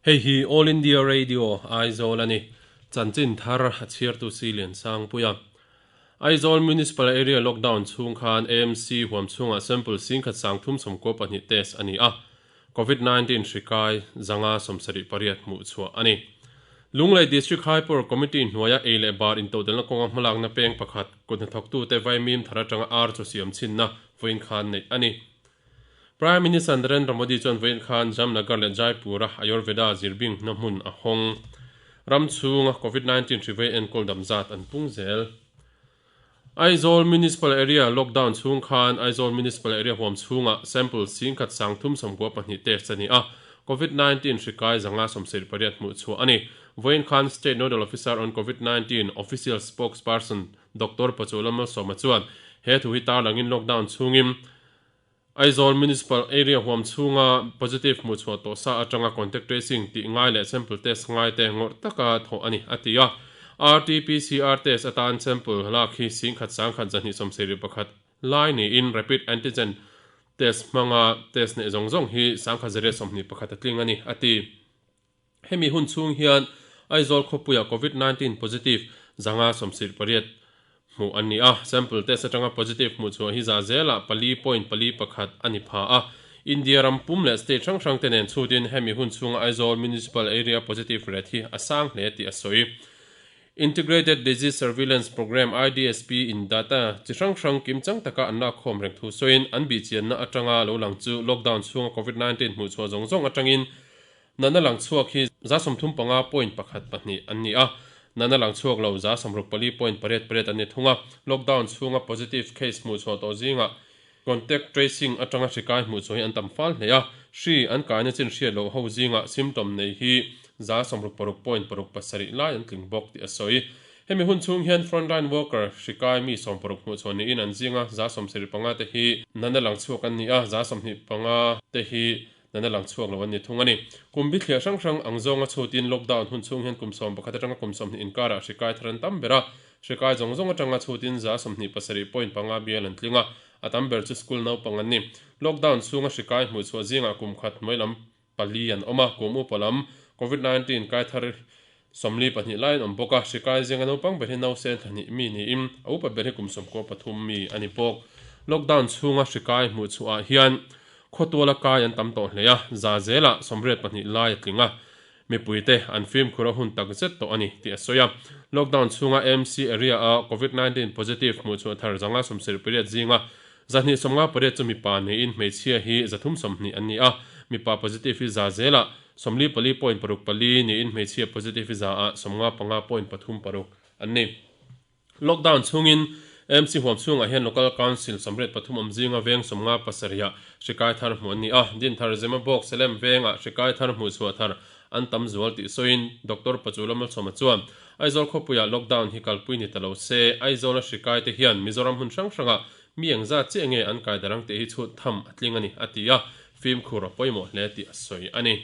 Hei hi All India Radio Aizawl a ni. Chanchin thar a chhiartu si Liansangpuia. Aizawl Municipal Area Lockdown chhung khan AMC huam chhungah sample 1392 test a ni a, Covid 19 hri kai 578 hmuh chhuah a ni. Lunglei District High Power Committee hnuaia ei leh bar intodelhna kawnga hmalakna peng pakhat kut hnathawktute vaimim thar atanga ar chu siam chhinna vawiin khan neih a ni. Prime Minister Narendra Modi chuan vawiin khan Jamnagar leh Jaipur-a Ayurveda zirbinghna hmun a hawng. Ram chhunga Covid 19 hri vei enkawl dam zat an pung zel. Aizawl Municipal Area Lockdown chhung khan Aizawl Municipal Area huam chhungah sample 1392 test a ni a, Covid 19 hri kai 578 hmuh chhuah a ni. Vawiin khan State Nodal Officer on Covid 19 Official Spokesperson Doctor Pachuala Malsawma chuan he thu hi tarlangin lockdown chhungin Aizawl Municipal Area huam chhunga positive hmuh chhuah tawh sa atanga contact tracing tih ngai leh sample test ngai te ngawrh taka thawh a ni, a ti a. RT-PCR test atan sample lak hi 11,271 lai niin rapid antigen test hmanga test neih zawng zawng hi 1,121 a tling a ni, a ti. Hemi hun chhung hian Aizawl khawpuiah Covid 19 positive 578 hmuh an ni a, sample test atanga positive hmuh chhuah hi za zelah pali point pali pakhat a ni pha a. India ram pum leh state hrang hrang te nen chhutin hemi hun chhunga Aizawl Municipal Area positive rate hi a sang hle tih a sawi. Integrated Disease Surveillance Programme, IDSP, in data chi hrang hrang kimchang taka an lakkhawm reng thu sawiin an bihchianna atanga lo lang chu lockdown chhunga Covid 19 hmuh chhuah zawng zawng atangin Nana lang chhuak hi 35 point pakhat pahnih an ni a, nana lang chhuak lo 64 point pariat pariat an ni thung a. Lockdown chhunga positive case hmuh chhuah tawh zingah contact tracing atanga hri kai hmuh chhuah hi an tam fal hle a, hri an kaina chin hriat loh ho zingah symptom nei hi 66 point paruk pasarih lai an tling bawk tih a sawi. Hemi hun chhung hian frontline worker hri kai mi 60 hmuh chhuah niin an zinga 75 te hi nana lang chhuak an ni a, 25 te hi Nana lang chhuak lo an ni thung a ni. Kum bithliah hrang hrang ang zawnga chhutin lockdown hun chhung hian kum 11 atanga kum 20 inkarah hri kai thar an tam ber a, hri kai zawng zawng atanga chhutin 27 point panga bial an tling a, a tam ber chu school naupang an ni. Lockdown chhunga hri kai hmuh chhuah zingah kum khat hnuai lam pali an awm a, kum upa lam Covid 19 kai thar 42 lai an awm bawk a, hri kai zinga naupang ber hi nausen thla hnih mi niin a upa ber hi kum 13 mi a ni bawk. Lockdown chhunga hri kai hmuh chhuah ah hian Khawtuala kai an tam tawh hle a, za zelah 82 lai a tling a, mipuite an fimkhur a hun tak zet tawh a ni tih a sawi a. Lockdown chhunga AMC area a Covid 19 positive hmuh chhuah thar 178 zinga 258 chu mipa niin hmeichhia hi 320 an ni a, mipa positive hi za zelah 44 point paruk pali niin hmeichhia positive hi za ah 55 point pathum paruk an ni. Lockdown chhungin AMC huam chhungah hian Local Council 83 awm zinga veng 57 ah hri kai thar hmuh an ni a, Dinthar Zemabawk Salem vengah hri kai thar hmuh chhuah thar an tam zual tih sawiin Doctor Pachula Malsawma chuan Aizawl khawpuiah lockdown hi kalpui ni ta lo se, Aizawla hri kai te hian Mizoram hmun hrang hrangah mi engzat chiah nge an kai darang tih hi chhut tham a tling a ni, a ti a, fimkhur a pawimawh hle tih a sawi a ni.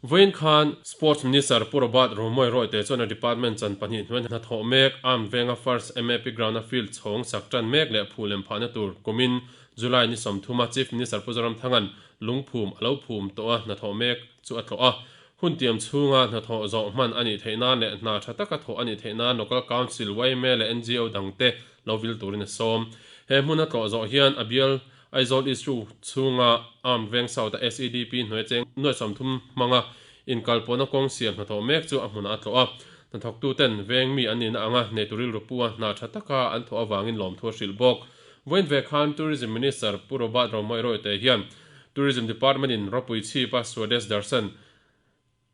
Vawiin khan Sports Minister Pu Robert Romawia Royte chuan a department chan pahnih hnuai hnathawh mek Armed Venga First MAP Ground-a field chhawng sak tan mek leh phu lem phahna tur kumin July ni 30 Chief Minister Pu Zoramthanga'n lungphum a lo phum tawh a hnathawh mek chu a tlawh a. Hun tiam chhunga hnathawh zawh hman a nih theih nan leh hna tha taka thawh a nih theih nan Local Council, yma leh NGO dangte lo vil turin a sawm. He hmun a tlawh zawh hian a bial Aizawl East Ru chhunga Armed Veng South-a SEDP hnuai cheng nuai 30 hmanga inkalpawhna kawng siam hnathawh mek chu a hmunah a tlawh a. Hnathawktuten veng mi an nihna anga neitu rilru pu a hna tha taka an thawh avangin lawmthu a hrilh bawk. Vawiin ve khan Tourism Minister Pu Robert Romawia Royte hian Tourism Department-in ropui chhipa Swadesh Darshan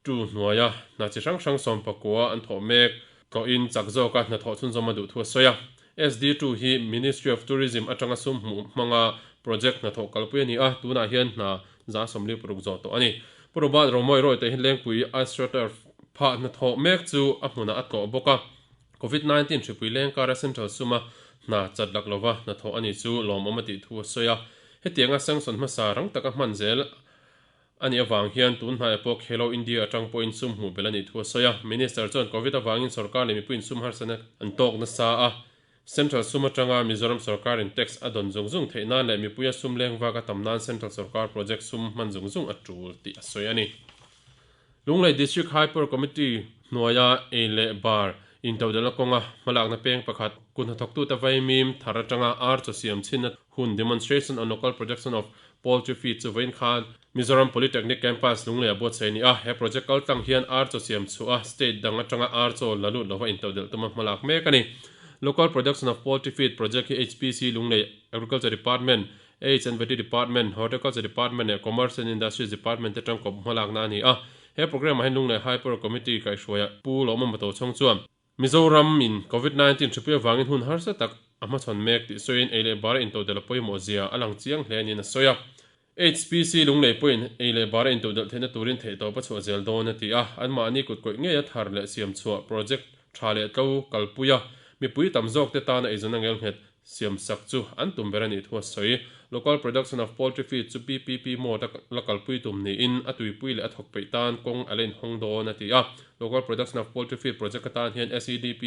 Tu hnuaia hna chi hrang hrang sawmpakua an thawh mek tlawhin chak zawka hnathawh chhunzawm a duh thu a sawi a. SD2 hi Ministry of Tourism atanga sum hmuh hmanga project hnathawh kalpui a ni a, tunah hian hna 46 zawh tawh a ni. Pu Robert Romawia Royte hi Lengpui Astroturf phah hnathawh mek chu a hmunah a tlawh bawk a. Covid 19 hripui lengkara Central suma hna chat lak lova hnathawh a ni chu lawmawm a tih thu a sawi a. Hetianga sanction hmasa rang taka hman zel A nih avang hian tun hnaiah pawh Khelo India atang pawhin sum hmuh belh a nih thu a sawi a. Minister chuan Covid avangin sorkar leh mipuiin sum harsatna an tawk nasa a. Central sum atanga Mizoram sorkarin tax a dawn zung zung theih nan leh mipuia sum leng vak a tam nan Central sorkar project sum hman zung zung a tul tih a sawi a ni. Lunglei District Hyper Committee hnuaia ei leh bar intodelhna kawnga hmalakna peng pakhat, kut hnathawktute vaimim thar atanga ar chaw siam chhinna hun Demonstration on Local Production of Poultry Feed chu vawiin khan Mizoram Polytechnic Campus Lungleia buatsaih a ni a. He project kaltlang hian ar chaw siam chhuah a state dang atanga ar chaw la lut lova intodelh tuma hmalak mek a ni. Local Production of Poultry Feed project hi HPC Lunglei Agriculture Department, H&V Department, Horticulture Department leh Commerce and Industries Department te tangkawp hmalakna a ni a. He programme ah hian Lunglei High Power Committee kaihhruaia Pu Lawmawma Tochhawng chuan Mizoram in Covid 19 hripui avangin hun harsa tak a hmachhawn mek tih sawiin ei leh bara intodelh a pawimawh zia a lang chiang hle niin a sawi a. HPC Lunglei pawhin ei leh bara intodelh theihna turin theihtawp a chhuah zel dawn a ti a. Anmahni kutkawih ngeia thar leh siam chhuah project tha leh tlo kalpui a, mipui tam zawkte tana eizawn a ngelnghet Siam sak chu an tum ber a nih thu a sawi. Local production of poultry feed chu PPP mode a la kalpui tum niin a tuipui leh a thawk peih tan kawng a la inhawng dawn a ti a. Local production of poultry feed project atan hian SEDP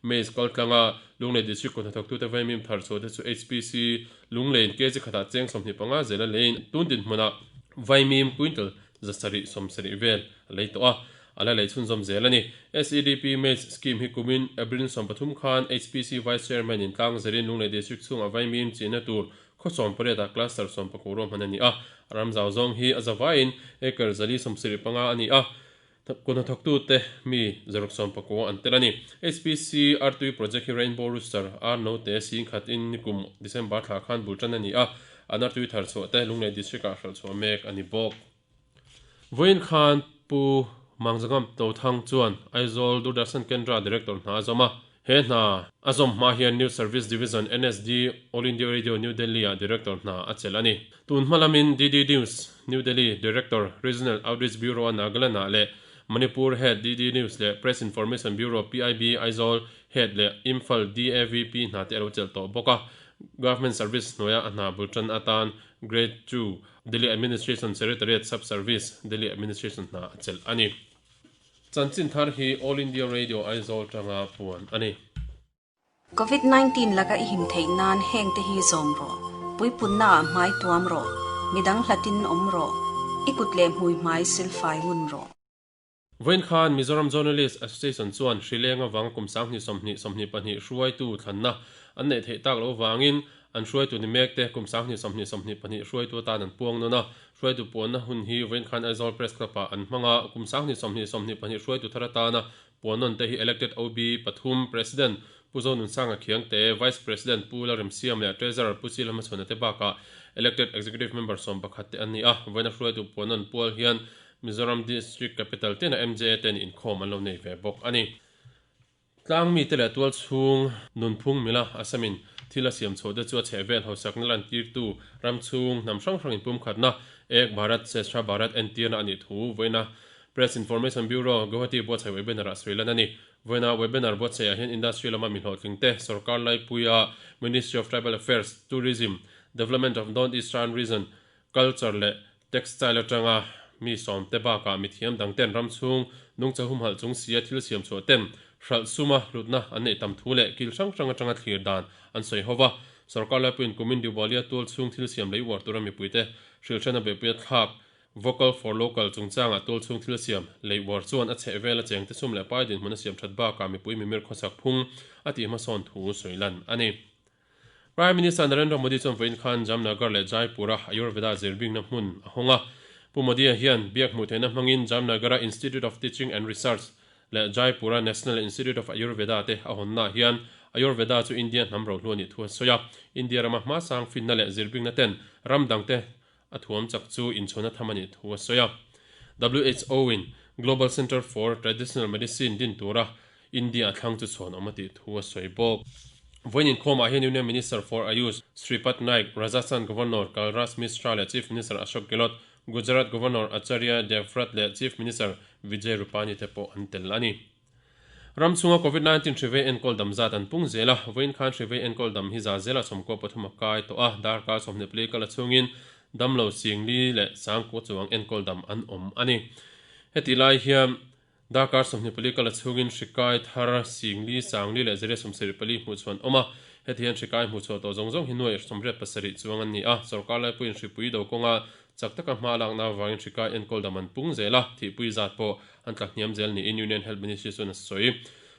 maize kaltlanga Lunglei District kut hnathawktute vaimim thar chhuah te chu HPC Lungleiin kg khatah cheng 25 zela leiin tun dinhmunah vaimim quintal 770 vel a lei tawh a. A la lei chhunzawm zel a ni. SEDP Maize Scheme hi kumin April 13 khan HPC Vice Chairman in tlang zerin Lunglei District chhungah vaimim chinna tur khaw 18 ah Cluster 19 ruahman a ni a. A ram zau zawng hi a zavaiin acre 475 a ni a, kut hnathawktute mi 119 an tel a ni. HPC Artui Project hi Rainbow Rooster ar note singkhat in nikum December thla khan bul tan a ni a, an artui thar chhuah te Lunglei District ah hralh chhuah mek a ni bawk. Vawiin khan Pu Mangzangam Tothang chuan Aizawl Doordarshan Kendra Director hna a zawm a. He hna a zawm hma hian News Service Division, NSD, All India Radio, New Delhi-ah Director hna a chelh a ni. Tun hma lamin DD News, New Delhi, Director, Regional Outreach Bureau-a Nagaland-ah leh Manipur Head, DD News leh Press Information Bureau, PIB, Aizawl Head leh Imphal DAVP hna te a lo chelh tawh bawk a. Government Service hnuaia a hna bul tan atan Grade Two, Delhi Administration Secretariat Sub Service, Delhi Administration hna a chelh a ni. Chanchin thar hi All India Radio Aizawl tanga puan a ni. Covid 19 laka i him theih nan heng te hi zawm rawh. Puipunna ah hmai tuam rawh. Midang hlatin awm rawh. I kut leh hmui hmai silfai ngun rawh. Vawiin khan Mizoram Journalist Association chuan hrileng avanga kum 2020 22 hruaitu thlanna an neih theih tak loh vangin an hruaitu ni mek te kum 2020 22 hruaitu atan an puang nawn a. Hruaitu puanna hun hi vawiin khan Aizawl Press Club ah an hmang a, kum 2020 22 hruaitu thar atana puan nawn te hi Elected OB pathum, President Pu Zonunsanga Khiangte, Vice President Pu Lalremsiam leh Treasurer Pu Chilhmachhuana te bakah Elected Executive Member 11 te an ni a. Vawiina hruaitu puan nawn pual hian Mizoram District Capital tina MJA ten inkhawm an lo nei ve bawk a ni. Tlang mite leh tual chhung nunphung mila Assamin thil a siam chhuah te chu a chhehvel hausakna lantirtu ram chhung hnam hrang hrang inpumkhatna Ek Bharat Shreshtha Bharat entirna a nih thu vawiina Press Information Bureau, Guwahati buatsaih webinar ah sawi lan a ni. Vawiina webinar buatsaih ah hian industry lama mi hlawhtling te, sorkar laipuia Ministry of Tribal Affairs, Tourism, Development of North Eastern Region, Culture leh Textile atanga mi sawmte bakah mithiam dangten ram chhung nungcha humhalh chung sia thil siam chhuah ten hralh suma hlutna an neih tam thu leh kil hrang hrang atanga thlir dan an sawi ho va. Sorkar laipuiin kumin Diwali-a tual chhung thil siam lei uar tura mipuite hrilhhrena beihpuia thlak Vocal for Local chungchangah tual chhung thil siam lei uar chuan a chheh vela chengte sum leh pai dinhmun a siam that bakah mipui mimir khawsak phung a tih hmasawn thu sawi lan a ni. Prime Minister Narendra Modi chuan vawiin khan Jamnagar leh Jaipur-a Ayurveda zirbingna hmun a hawng a. Pu Modi-a hian biak hmuh theihna hmangin Jamnagar-a Institute of Teaching and Research leh Jaipur-a National Institute of Ayurveda te a hawnnaah hian Ayurveda chu India hnam rohlu a nih thu a sawi a. India rama hmasang finna leh zirbingna ten ram dangte a thuam chak chu inchhawn a tham a nih thu a sawi a. WHO-in Global Centre for Traditional Medicine din tura India a thlang chu chhuan awm a tih thu a sawi bawk. Vawiin inkhawmah hian Union Minister for Ayush, Shripad Naik, Rajasthan Governor Kalraj Mishra leh Chief Minister Ashok Gehlot, Gujarat Governor Acharya Devvrat leh Chief Minister Vijay Rupani te pawh an tel a ni. Ram chhunga Covid 19 hrivei enkawl dam zat an pung zel a, vawiin khan hrivei enkawl dam hi za zela 13 a kai tawh a, darkar 24 kal a chhungin damlo singli leh sangkua chuang enkawl dam an awm a ni. Hetih lai hian darkar 24 kal a chhungin hri kai thar singli sangli leh zeria 74 hmuh chhuah an awm a, heti hian hri kai hmuh chhuah tawh zawng zawng hi nuai 87 chuang an ni a, sorkar laipuiin hripui do kawnga Chak taka hma lakna avangin hri kai enkawl dam an pung zel a, thihpui zat pawh an tla hniam zel niin Union Health Ministry chuan a sawi.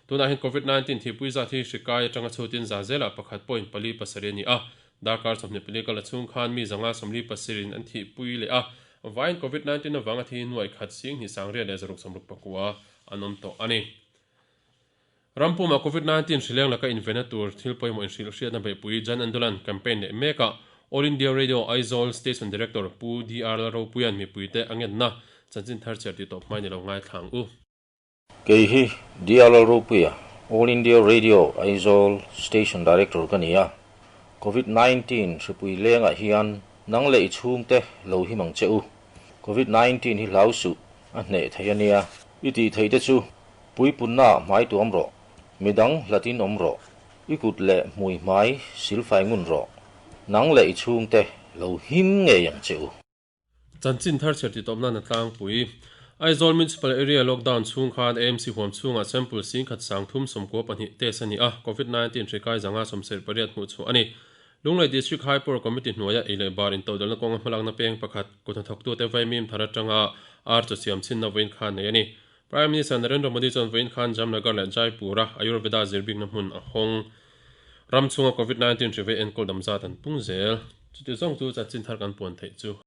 Tunah hian Covid 19 thihpui zat hi hri kai atanga chhutin za zelah pakhat point pali pasarih a ni a, darkar 24 kal a chhung khan mi zanga 47 in an thihpui leh a, vaiin Covid 19 avanga thi nuaih khat singhnih sangriat leh zaruk 69 an awm tawh a ni. Rampuma Covid 19 hrileng laka invenna tur thil pawimawh inhrilh hriatna beihpui Jan Andolan campaign leh mekah All India Radio Aizawl Station Director Pu DR Lalropuia'n mipuite a ngenna chanchin thar chhiar tih tawp hmai ni lo ngaithla ang u. Kei hi DR Lalropuia, All India Radio Aizawl Station Director ka ni a. Covid 19 hripui lengah hian nang leh i chhungte lo him ang che u. Covid 19 hi hlau suh, a hneh thei a nia. I tih theih te chu Puipunna hmai tuam rawh, midang hlatin awm rawh, i kut leh hmui hmai silfai ngun rawh, nang leh i chhungte lo him ngei ang che u. Chanchin thar chher titawp nan a tlangpui. Aizawl Municipal Area Lockdown chhung khan AMC huam chhungah sample singkhat 392 test a ni a, Covid 19 hri kai zanga 78 hmuh chhuah a ni. Lunglei District High Power Committee hnuaia ei leh bar intodelhna kawnga hmalakna peng pakhat kuthnathawktute vaimim thar atanga ar chaw siam chhinna vawiin khan nei a ni. Prime Minister Narendra Modi chuan vawiin khan Jamnagar leh Jaipur-a Ayurveda zirbikna hmun a hawng. Ram chhunga Covid 19 hri vei enkawl dam zat an pung zel. Chuti zawng chu chanchin thar kan puan theih chu.